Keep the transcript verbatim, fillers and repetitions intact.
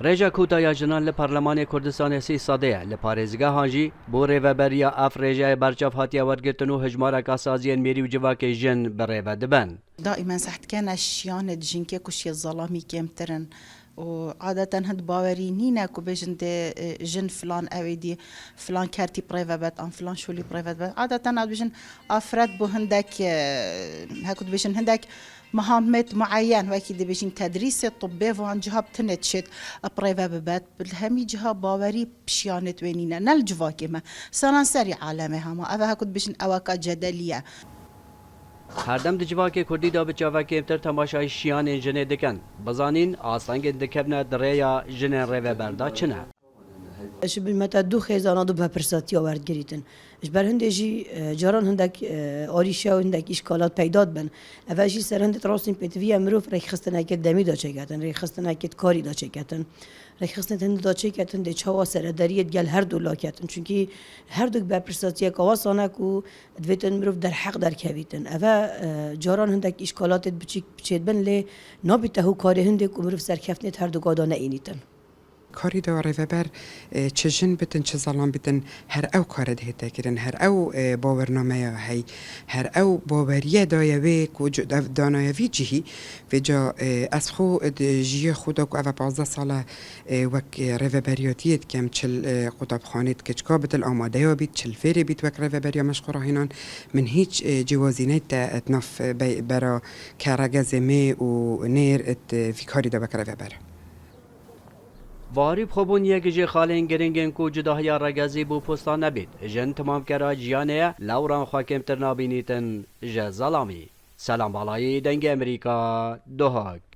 Rêja kota ya jinan li Parlemanê Kurdistanê sî sedê ye. Li parêzgehan jî bo rêveberiya ev rêjeyê berçav hatiye wergirtin û hijmareka saziyên mêrî û civakê jin bi rêve dibin. Daîmen seh dikene şiyanê di jinkê ku şiyê zelamî kêmtir in. Û adeten hind bawerî nîne ku bêjin dê, e, jin filan ew êdî filan kertî bi rêve bet an filan şolî bi rêve bet. Adeten ew dibêjin afret bo hindek, e, heku dibêjin hindek mehamêt mueyen, wekî dibêjin tedrîsê tibbê van ciha bi tinê dişêt bi rêve bibet. Bi hemî ciha bawerî bi şiyanêt wê nîne. Ne li civakê me. Seranserî alemê hema. Ev e heku dibêjin eweka cedelî ye. Herdem di civakê kurdî de bi çavek kêmtir temaşayî şiyanên jinê dikin. Bizanîn astengên dikevne di rêya jinên rêveber de çi ne? Ji bin mete du xêzana du bepirsatiya werdigirîtin. Ji ber hindê jî, e, caran hindek, e, arîşe û hindek îşkalat peyda dibin. Eve jî ser hindê rastîn pêtivî ye mirov rêkxistinekê demî de çêketin, rêkxistinekê karî de çêketin. Rêkxistinê hindê de çêketin dê çawa seredariyê digel her du laketin. Çunkî her du bepirsatiyeka wesa ne ku divêtin mirov derheq derkevîtin. Eve, e, caran hindek îşkalatê biçîk çêdibin lê nabîte hûkarê hindê ku mirov serkeftinê her du gada neînîtin. Karî de rêveber, e, çi jin bitin, çi zelam bitin, her ew kare dihête kirin, her ew, e, bawernameya hey, her ew baweriye daye wê ku cu-, ev danaye vî cihî. Vêca, e, ez xwe di jiyê xwe de ku eve pazdeh sal e, e, wek, e, rêveberiyatiyê dikem, çi li, e, qutabxanê dike, çika bitil amadeya bît, çi li fêrê bît wek rêveberiya meşqûrahînan, min hîç, e, cêwazîney te, e, di nav, e, be-, bera ke regezê me û nêr, e, di vî karî de wek rêveber. Warî bi xwe bûn yek ji xalên giringên ku cudahiya regezî bo postan nebît. Jin timamkera jiyanê ye, lewran xwe kêmtir nabînîtin ji zelamî. Selam Balayî, Dengê Emerîka, Duhok.